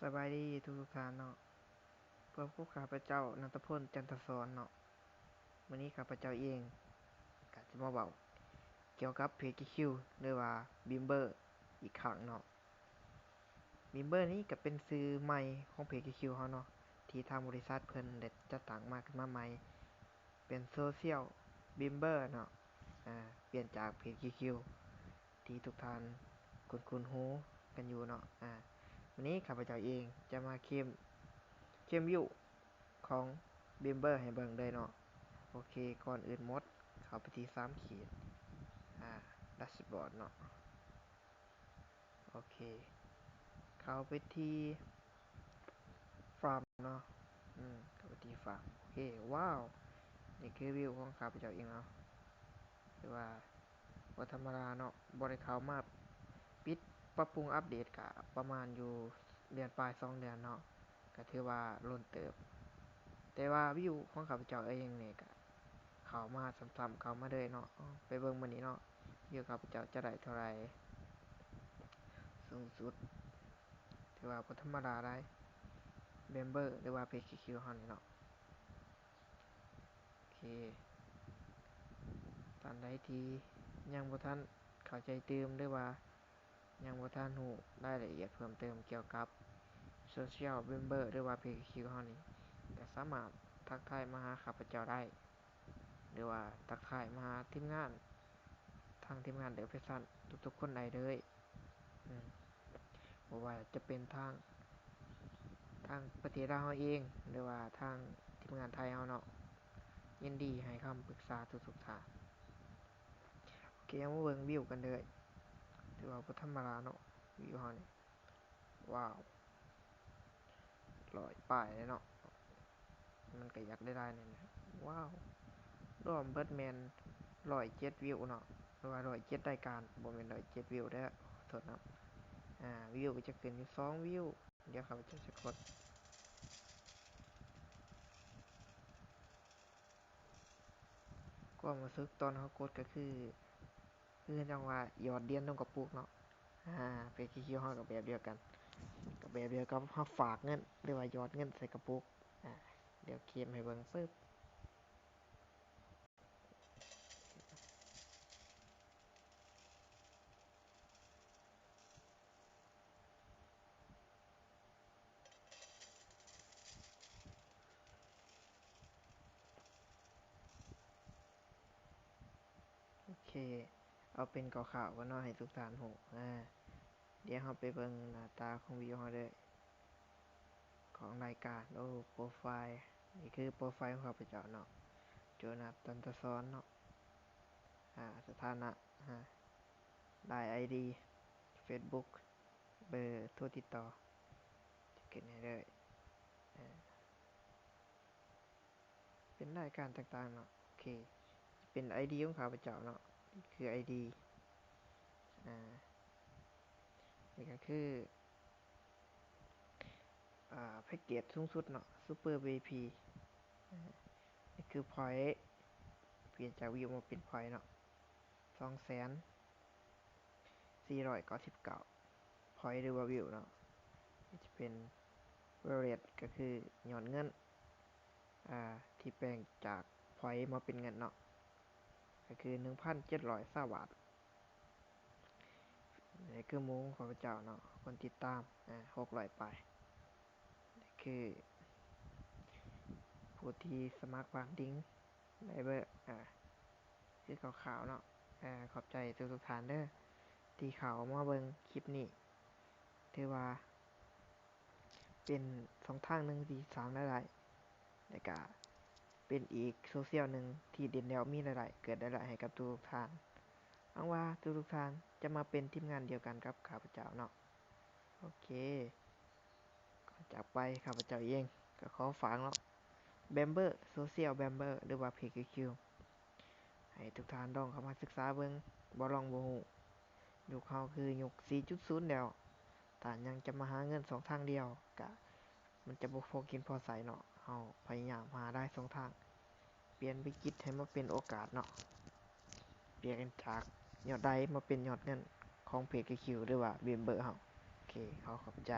ສະບາຍດີທຸກໆທ່ານເນາະ, ພົບກັບຂ້າພະເຈົ້າ ນັດຕະພົນ ຈັນທະສອນເນາະ. ມື້ນີ້ຂ້າພະເຈົ້າເອງກະຈະມາເວົ້າກ່ຽວກັບເພຈຄິວຄິວ ຫຼືວ່າ Bimber ອີກຄັ້ງເນາະ. Bimber ນີ້ກະເປັນຊື່ໃໝ່ຂອງເພຈຄິວຄິວເຮົາເນາະ ທີ່ທາງບໍລິສັດເພິ່ນໄດ້ຈັດຕັ້ງມາຂຶ້ນມາໃໝ່ ເປັນ Social Bimber ເນາະ, ອາ ປ່ຽນຈາກເພຈຄິວຄິວທີ່ທຸກທ່ານຄຸ້ນໆຮູ້ກັນຢູ່ເນາະ. ອາ ມື້ນີ້ຂ້າພະເຈົ້າເອງຈະມາເຄມ ເຄມວິວຂອງ Bimber ໃຫ້ເບິ່ງເລີຍເນາະ. ໂອເຄ ກ່ອນອື່ນໝົດ ເຂົ້າໄປທີ່ສາມຂີດ ອາ Dashboard ເນາະ. ໂອເຄ ເຂົ້າໄປທີ່ Farm ເນາະ. ອືມ ເຂົ້າໄປທີ່ Farm. ໂອເຄ ວ້າວ ນີ້ຄືວິວຂອງຂ້າພະເຈົ້າເອງເນາະ, ຖືວ່າບໍ່ທຳມະດາເນາະ. ບໍ່ໄດ້ເຂົ້າມາປິດປັບປຸງອັບເດດກະປະມານຢູ່ເດືອນປາຍ ສອງເດືອນເນາະ, ກະຖືວ່າດົນເຕີບ. ແຕ່ວ່າວິວຂອງຂ້າພະເຈົ້າເອງນີ້ກະເຂົ້າມາຊ້ຳໆ ເຂົ້າມາເລື້ອຍເນາະ. ໄປເບິ່ງມື້ນີ້ເນາະ ວິວຂ້າພະເຈົ້າຈະໄດ້ເທົ່າໃດ ສູງສຸດ ຖືວ່າບໍ່ທຳມະດາໄດ໋ Bimber ຫຼືວ່າເພຈຄິວຄິວເຮົານີ້ເນາະ. ໂອເຄ ທ່ານໃດທີ່ຍັງບໍ່ທັນເຂົ້າໃຈຕື່ມ ຫຼືວ່າຍັງບໍ່ທັນຮູ້ລາຍລະອຽດເພີ່ມເຕີມກ່ຽວກັບ Social Bimber ຫຼືວ່າເພຈຄິວຄິວເຮົານີ້ ກະສາມາດທັກທາຍມາຫາຂ້າພະເຈົ້າໄດ້ ຫຼືວ່າທັກທາຍມາຫາທີມງານ ທາງທີມງານເດີແຟຊັນທຸກໆຄົນໄດ້ເລີຍ. ອືມ ບໍ່ວ່າຈະເປັນທາງ ທາງປະເທດລາວເຮົາເອງ ຫຼືວ່າທາງທີມງານໄທເຮົາເນາະ, ຍິນດີໃຫ້ຄຳປຶກສາທຸກໆທ່ານ. ໂອເຄ ເຮົາມາເບິ່ງວິວກັນເດີ. ຖືວ່າບໍ່ທຳມະດາເນາະ ວິວເຮົານີ້. ວ້າວ ຮ້ອຍປາຍເລີຍເນາະ, ມັນກະຢາກໄດ້ຫຼາຍແນ່. ວ້າວ ລວມເບິດແມ່ນຮ້ອຍເຈັດວິວເນາະ ຫຼືວ່າຮ້ອຍເຈັດລາຍການ, ບໍ່ແມ່ນຮ້ອຍເຈັດວິວເດີ ຂໍໂທດນຳ. ອາ ວິວກະຈະຂຶ້ນຢູ່ສອງວິວ. ດຽວຂ້າພະເຈົ້າຈະກົດ ຄວາມຮູ້ສຶກຕອນເຮົາກົດກະຄື ຄືຈັ່ງວ່າຢອດຫຼຽນລົງກະປຸກເນາະ. ອາ ເພຈຄິວຄິວເຮົາກະແບບດຽວກັນ ກະແບບດຽວກັບເຮົາຝາກເງິນ ຫຼືວ່າຢອດເງິນໃສ່ກະປຸກ. ອາ ດຽວເຄມໃຫ້ເບິ່ງປຶບ. ໂອເຄ ເອົາເປັນຄ່າວໆກ່ອນເນາະ ໃຫ້ທຸກທ່ານຮູ້. ອາ ດຽວເຮົາໄປເບິ່ງໜ້າຕາຂອງວິວເຮົາເດີ ຂອງລາຍການ. ໂອ້ ໂປຣໄຟລ໌ ນີ້ຄືໂປຣໄຟລ໌ຂອງຂ້າພະເຈົ້າເນາະ ໂຈນັດ ຕັນຕະຊອນເນາະ. ອາ ສະຖານະ ອາ ລາຍ ໄອດີ ເຟສບຸກ ເບີໂທຕິດຕໍ່ ຈະຂຶ້ນໃຫ້ເລີຍ. ອາ ເປັນລາຍການຕ່າງໆເນາະ. ໂອເຄ ເປັນໄອດີຂອງຂ້າພະເຈົ້າເນາະ ຄືໄອດີ ອາ ນີ້ກະຄື ອາ ແພັກເກດສູງສຸດເນາະ ຊຸບເປີ ວີໄອພີ. ອາ ນີ້ຄືພອຍ ປ່ຽນຈາກວິວມາເປັນພອຍເນາະ ສອງແສນສີ່ຮ້ອຍເກົ້າສິບເກົ້າ ພອຍ ຫຼືວ່າວິວເນາະ. ນີ້ຈະເປັນວໍເລັດ ກະຄືຍອດເງິນ ອາ ທີ່ແປງຈາກພອຍມາເປັນເງິນເນາະ ກະຄືໜຶ່ງພັນເຈັດຮ້ອຍຊາວບາດ. ນີ້ຄືໝູ່ຂອງຂ້າພະເຈົ້າເນາະ ຄົນຕິດຕາມ ອາ ຫົກຮ້ອຍປາຍ. ນີ້ຄືຜູ້ທີ່ສະໝັກບານດິງໄດເບີ ອາ ຄືຄ່າວໆເນາະ. ອາ ຂອບໃຈທຸກໆທ່ານເດີ ທີ່ເຂົ້າມາເບິ່ງຄລິບນີ້. ຖືວ່າ ເປັນຊ່ອງທາງໜຶ່ງທີ່ສ້າງລາຍໄດ້ ແລະກະເປັນອີກໂຊຊຽວໜຶ່ງທີ່ເດັ່ນແລ້ວມີລາຍໄດ້ ເກີດລາຍໄດ້ໃຫ້ກັບທຸກໆທ່ານ. ຫວັງວ່າທຸກໆທ່ານຈະມາເປັນທີມງານດຽວກັນກັບຂ້າພະເຈົ້າເນາະ. ໂອເຄ ກ່ອນຈາກໄປ ຂ້າພະເຈົ້າເອງກະຂໍຝາກເນາະ Bimber Social Bimber ຫຼືວ່າ ເພຈຄິວຄິວ ໃຫ້ທຸກທ່ານລອງເຂົ້າມາສຶກສາເບິ່ງ ບໍ່ລອງບໍ່ຮູ້. ຍຸກເຮົາຄືຍຸກສີ່ຈຸດສູນແລ້ວ ຖ້າຍັງຈະມາຫາເງິນຊ່ອງທາງດຽວ ກະມັນຈະບໍ່ພໍກິນພໍໃຊ້ເນາະ. ເຮົາພະຍາຍາມຫາຫຼາຍຊ່ອງທາງ ປ່ຽນວິກິດໃຫ້ມາເປັນໂອກາດເນາະ, ປ່ຽນຈາກຍອດໄດ້ມາເປັນຍອດເງິນຂອງ ເພຈຄິວຄິວ ຫຼືວ່າ Bimber ເຮົາ. ໂອເຄ ຂໍຂອບໃຈ.